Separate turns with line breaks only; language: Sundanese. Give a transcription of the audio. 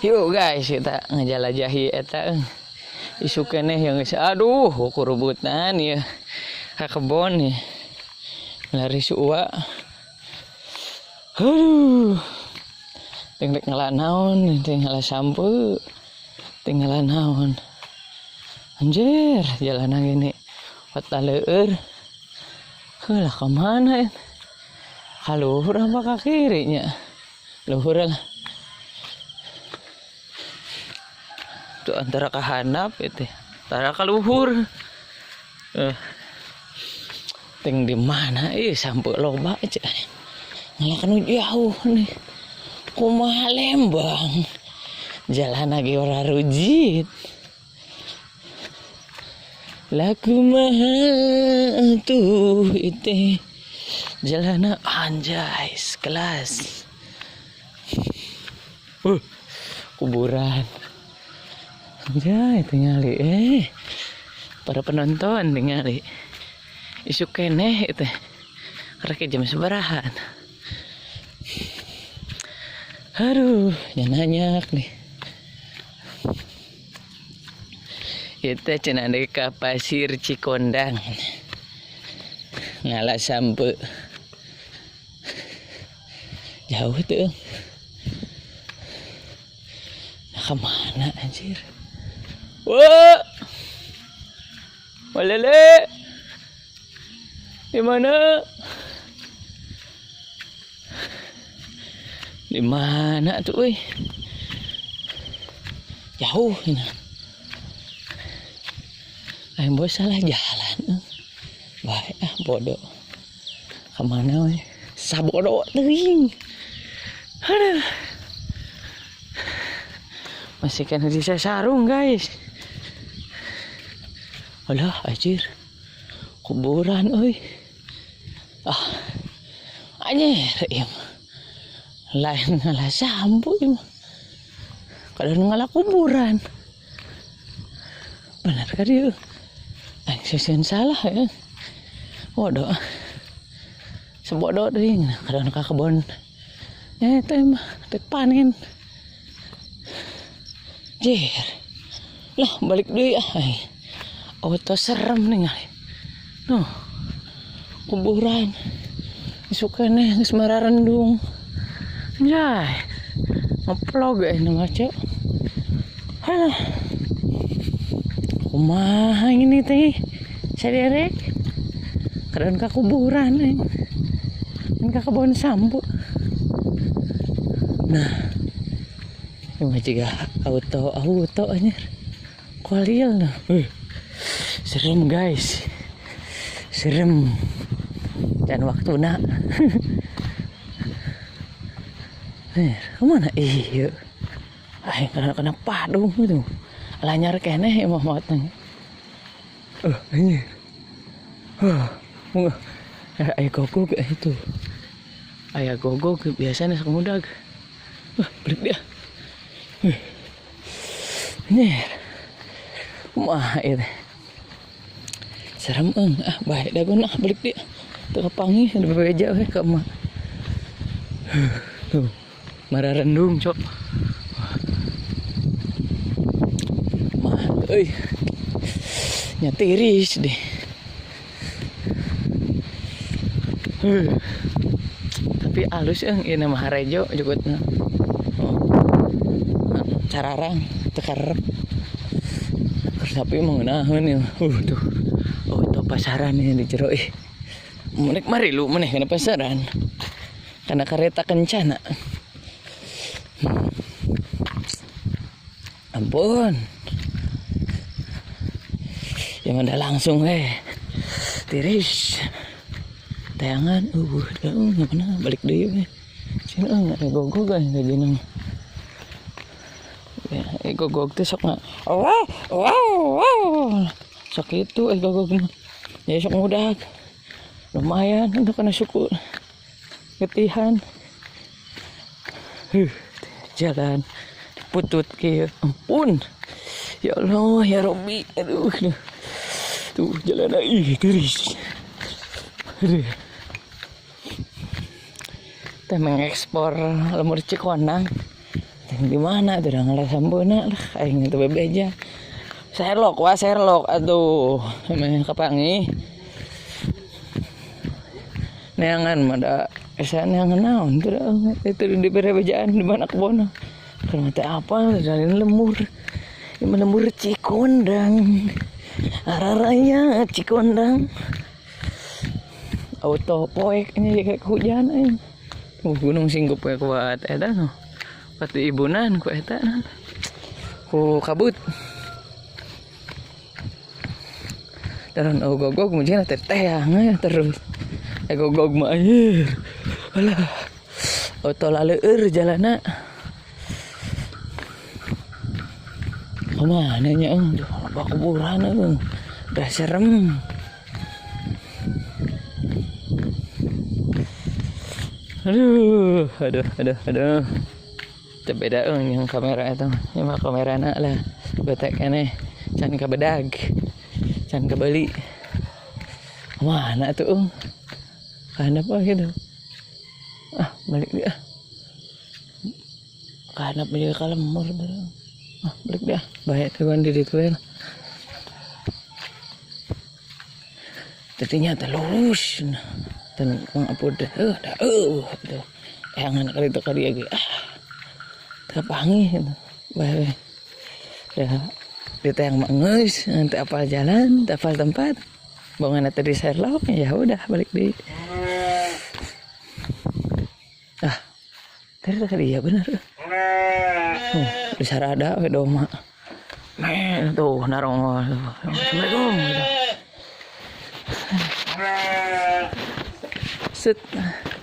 Yuk guys, kita ngejalajahi eta isuk keneh yang geus aduh kurubutan ya ka kebon ya. Lari suwa. Aduh. Ting rek ngala naon, ting ngala sampeu. Ting ngala naon. Anjir, jalanan gini. Kota leueur. Heulah ka mana ya? Ka luhur apa ka kirinya? Luhur lah. Tuh antara ka handap itu, antara ka luhur. Ting di mana ih sampeu loba aja. Ngalah kanu jauh nih. Kumaha Lembang. Jalan lagi ora rujit. Lah kumaha tuh itu jalana anjay kelas. Kuburan. Anjay tingali para penonton tingali. Isuk keneh itu. Karek jam sebarahan. Aduh, nyanyak nih. Kita cenah deui ka Pasir Cikondang. Ngala sampeu. Jauh tuh. Nah, kemana anjir? Wah. Walele. Di mana? Di mana tuh, euy? Jauh ini. Aing bos salah jalan. Baik ah bodoh. Kemana we? Sabodo teuing. Aduh. Masih kena di sarung guys. Alah anjir. Kuburan euy. Ah. Anjir ieu mah. Lain ngalah sampu ieu mah. Kalau ngalah kuburan. Benar ka dieu? Aing sieun salah ya. Bodoh. Sebodoh teuing kadang ka kebon. Teh mah teh panen. Jir. Lah balik deui ah. Auto serem nih ngali. Nuh. Kuburan. Isuk keneh geus mararendung. Anjay. Ngeplog nu mah ceu. Halah. Kumaha ini teh? Saderek. Kadang ka kuburan aing. Kan ka kebon sampu. Nah. Ini mah jiga auto anjir. Kolil nah. Serem guys. Serem. Dan waktuna. Kemana? Iya. Aing kena padung gitu. Lanyar keneh mah matang. Anjir. Aya gogog itu. Aya gogog biasanya sok mudag. Balik dia. Anjir. Wah, itu. Serem eung. Ah, bae dagon ah balik dia. Teu kapanggih di bebeja we ka emak. Tuh. Mararendung, cok. Mah, euy. Nya tiris deh. Tapi alus euy ieu mah harejo jukutna. Oh. Cararang teu karep. Tapi mah ngeunaheun ieu. Tuh. Oh, itu pasaran ini di jero ih. Menek mari lu meneh kana pasaran. Kana kareta kencana. Ampun. Yang ada langsung tiris. Tayangan mana balik deui we. Sini ada gogog euy jeneng. Ya, gogog teh sok nga. Wow, wow, wow. Sok itu gogog mah. Ya sok mudak. Lumayan untuk kena suku. Getihan. Jalan putut kieu. Ampun. Ya Allah, ya Rabbi. Aduh. Tuh jalan ih tiris. Aduh. Teh mengekspor lemur Cikondang. Di mana tuh udah ngalah sampeuna lah aing teh bebeja. Sherlock wah Sherlock atuh emang kapangi. Neangan mah da esa neangan naon tuh itu di bejaan di mana kebon. Keur teh apa dari lemur. Di mana lemur Cikondang. Araraya Cikondang. Auto poek ini kayak hujan aing. Gunung singgup we kuat eta no. Pati ibunan ku eta ku kabut. Dan ogogog mungkin teh teang terus. Gogog mah anjir. Alah. Auto laleur jalana. Kemana nya euy? Loba kuburan euy. Udah serem. Aduh, aduh, aduh, aduh. Teu beda euy yang kamera eta mah. Ieu mah kamerana lah. Betek keneh can kabedag. Can kabeli. Mana tuh euy? Kahandap apa gitu. Ah, balik dia. Kahandap juga kalemur bareng. Ah, balik dia. Bahaya tuh di ditu we. Tadinya teh lurus. Dan kang apud dah tuh. Eangan kali itu kali ge. Ah. Terpangi gitu. Bae. Dah di teh yang geus, nanti apal jalan, apal tempat. Bongan tadi Sherlock ya udah balik di. Ah. Tadi kali ya bener. Di sarada we doma. Men tuh narongol. Assalamualaikum gitu. Set.